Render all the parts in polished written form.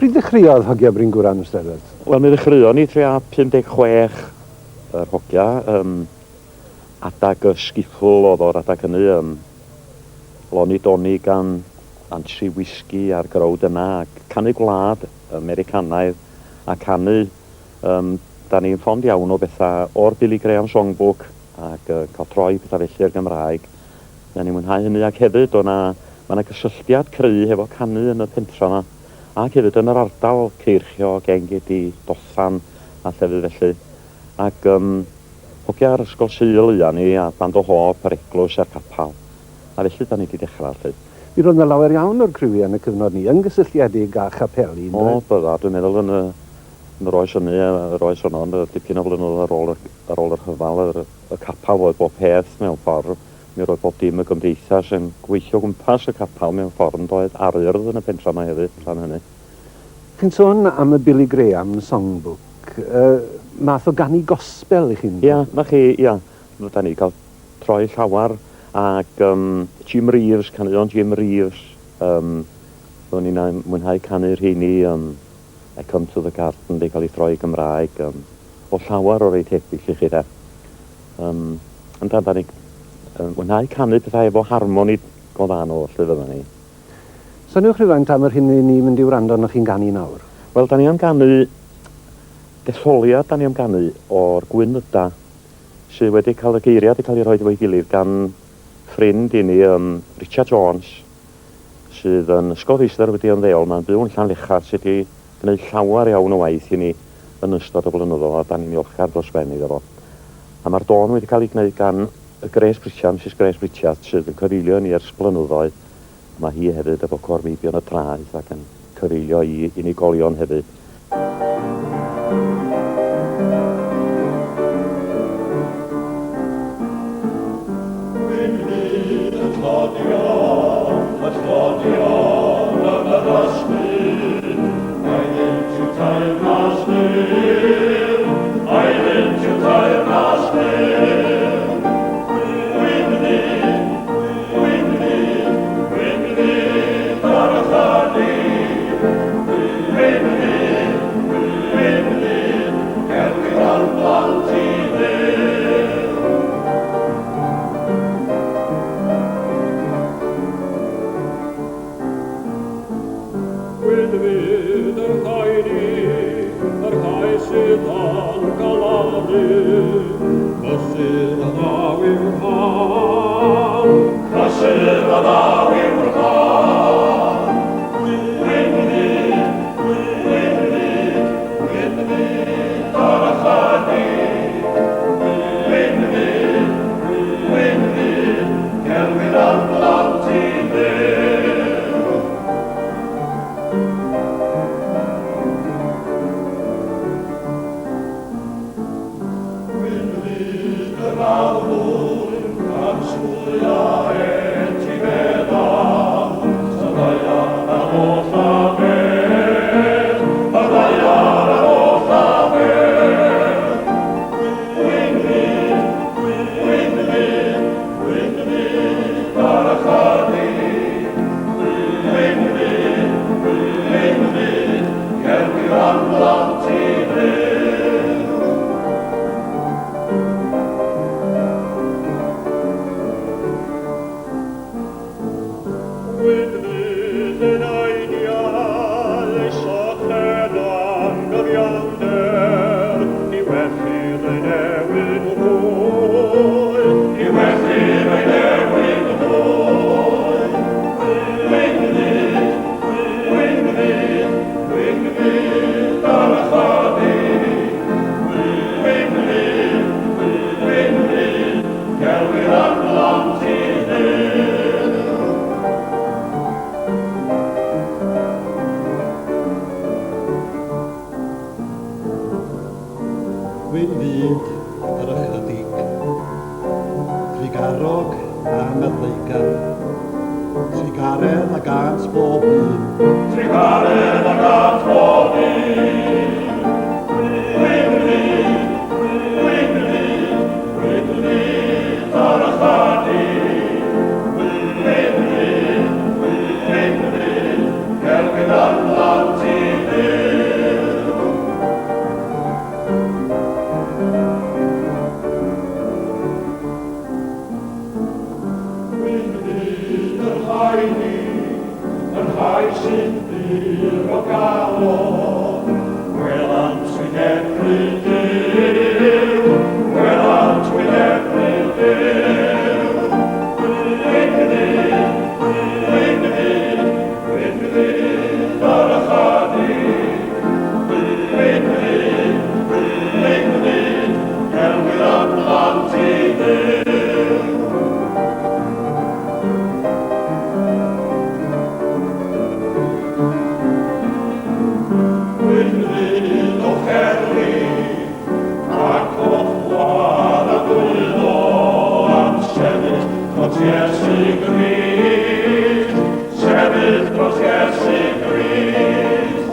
Pryd ddechreuodd Hogia Bryngwran, Mister Edwards? Wel, mi ddechreuon ni tua 56 yr hogia, adag y sgiffl oedd o'r adag hynny, Lonnie Donegan, Ansi Wisgi a'r growd yna, ac canu gwlad Americanaidd, a canu, da ni'n ffond iawn o bethau o'r Billy Graham Songbook, ac cael troi pethau felly i'r Gymraeg. Da ni'n mwynhau hynny, ac hefyd o' 'na, ma' 'na gysylltiad cry' hefo canu yn y pentra 'ma, ac hefyd yn yr ardal, Ceirchiog, Engedi, Dothan, a llefydd felly. Ac hogia'r Ysgol Sul oeddan ni, a Band o Hôp, yr Eglwys a'r capal. A felly da ni 'di dechrau 'lly. Mi roedd 'na lawer iawn o'r criwiau yn y cyfnod 'ny yn gysylltiedig â chapeli, yn O, doedd? bydda, dwi'n meddwl yn y yn yr oes hynny, yr oes honno, ond dipyn o flynyddoedd ar ôl y ar ôl y rhyfel, yr y capal oedd bob peth mewn ffordd. Mi roedd bob dim y gymdeithas yn gweithio o gwmpas y capal mewn ffordd, yn doedd? A'r Urdd yn y pentra 'ma hefyd, rhan hynny. Chi'n sôn am y Billy Graham Songbook, math o ganu gospel i chi'n... Ia, 'na chi, ia. Da ni 'di cael troi llawar ac Jim Reeves, caneuon Jim Reeves, ro'n i'n mwynhau canu rheini, I Come to the Garden 'di cael ei throi i Gymraeg, o llawer o rei tebyg i chi de. Yndan, da ni yn mwynhau canu pethau efo harmoni go dda nhw, felly fydda ni. Soniwch rhywfaint am yr hyn 'y ni'n mynd i wrando arnoch chi'n ganu nawr. Wel, da ni am ganu detholiad, da ni am ganu o'r Gwyn Yda, sydd wedi cael y geiriau wedi cael eu rhoi efo'i gilydd gan ffrind i ni, Richard Jones, sydd yn ysgol feistr wedi ymddeol, mae'n byw yn Llanfechell, sydd wedi gwneud llawer iawn o waith i ni yn ystod y blynyddoedd, a da ni'n ddiolchgar dros ben iddo fo. A mae'r dôn wedi cael ei gwneud gan y Grace Pritchard, Misus Grace Pritchard, sydd yn cyfeilio i ni ers blynyddoedd. Mae hi hefyd efo Côr Meibion y Traeth ac yn cyfeilio i unigolion hefyd. Yn fyd y tlodion, y tlodion yn yr ysbryd, Oeddynt yw teyrnas Duw, oeddynt yw teyrnas Duw. Gwynfyd, gwynfyd, gwynfyd ar y chydig, Gwynfyd, gwynfyd, gelwir ar blant i Dduw. Gwynfyd y rhai ni, y rhai sydd yn galaru, Cysur a ddaw i'w rhan. Cysur a ddaw i'w rhan. Gwynfyd, gwynfyd, gwynfyd ar y chydig. Gwynfyd, gwynfyd, gelwir ar blant i Dduw. Gwynfyd yr arwr, gan swy a etifeddan, y ddaear a'r holl aberth, y ddaear a'r holl aberth. Gwynfyd, gwynfyd, gwynfyd ar y chydig. Gwynfyd, gwynfyd, gelwir am blant i Dduw. Gwynfyd eneidiau ei syched am gyfiawnder, diwellir ei newyn hwy. Diwellir ei newyn hwy. Gwynfyd, gwynfyd, gwynfyd ar y chydig. Gwynfyd, gwynfyd, gelwir ar blant i Dduw. Gwynfyd yr ychydig, trugarog a maddeugar, trugaredd a gânt bob un. Trugaredd a gânt bob un. Gwynfyd, gwynfyd, gwynfyd ar ychydig. Gwynfyd, gwynfyd, gelwir ar blant i Dduw. Rhai sy'n bur o galon, gwelant wynebu Duw, gwelant wynebu Duw. Gwyn fydd, gwyn fydd, gwyn fydd ar ychydig. Gwyn fydd, gwyn fydd, gelwir y plant i Dduw. Gwyn fydd o'ch erlid, ac o'ch gwadd a dwylo am sefyll dros Iesu Grist, sefyll dros Iesu Grist.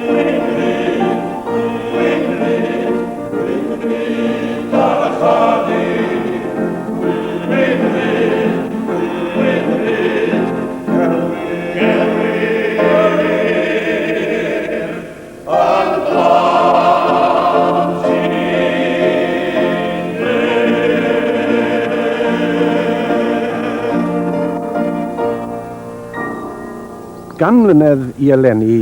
Gwyn fydd, gwyn fydd, gwyn fydd ar ychydig. Gwyn fydd, gwyn fydd, gelwir yn blant i Dduw. Gan mlynedd i eleni,